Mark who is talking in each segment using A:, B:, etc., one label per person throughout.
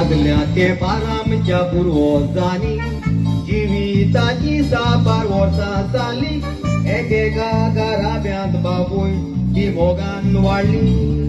A: लागल्या तेंपार आमच्या पुर्वजांनी जिविताची साबार वर्सां जाली एकेका घराब्यांत बापूय ती मोगान वाडली.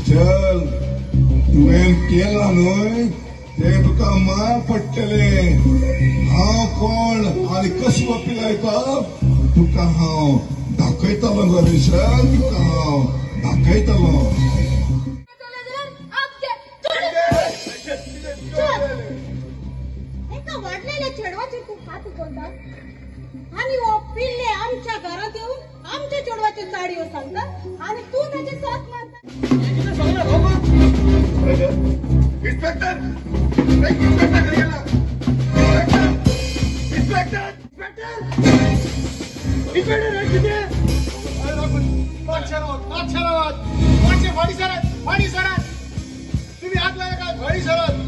B: चल तुवें केलां न्हय तें तुका मार पडटलें. हांव कोण आनी कसो पिलायता तुका हांव दाखयतलो गो रेशल, तुका हांव दाखयतलो.
C: एका वाडलेल्या चेडवाचेर तूं हात उखलता आनी हो पिल्ले आमच्या घरांत येवन आमच्या चेडवाच्यो चाडयो सांगता आनी तूं ताचे साथ मारता.
B: इन्स्पेक्टर, इन्स्पेक्टर गेला. इन्स्पेक्टर, इन्स्पेक्टर, इन्स्पेक्टर, कितें?
D: मातशे फाटी सरात, फाटी सरात, तुम्ही हात लायला काय? फाटी सरात.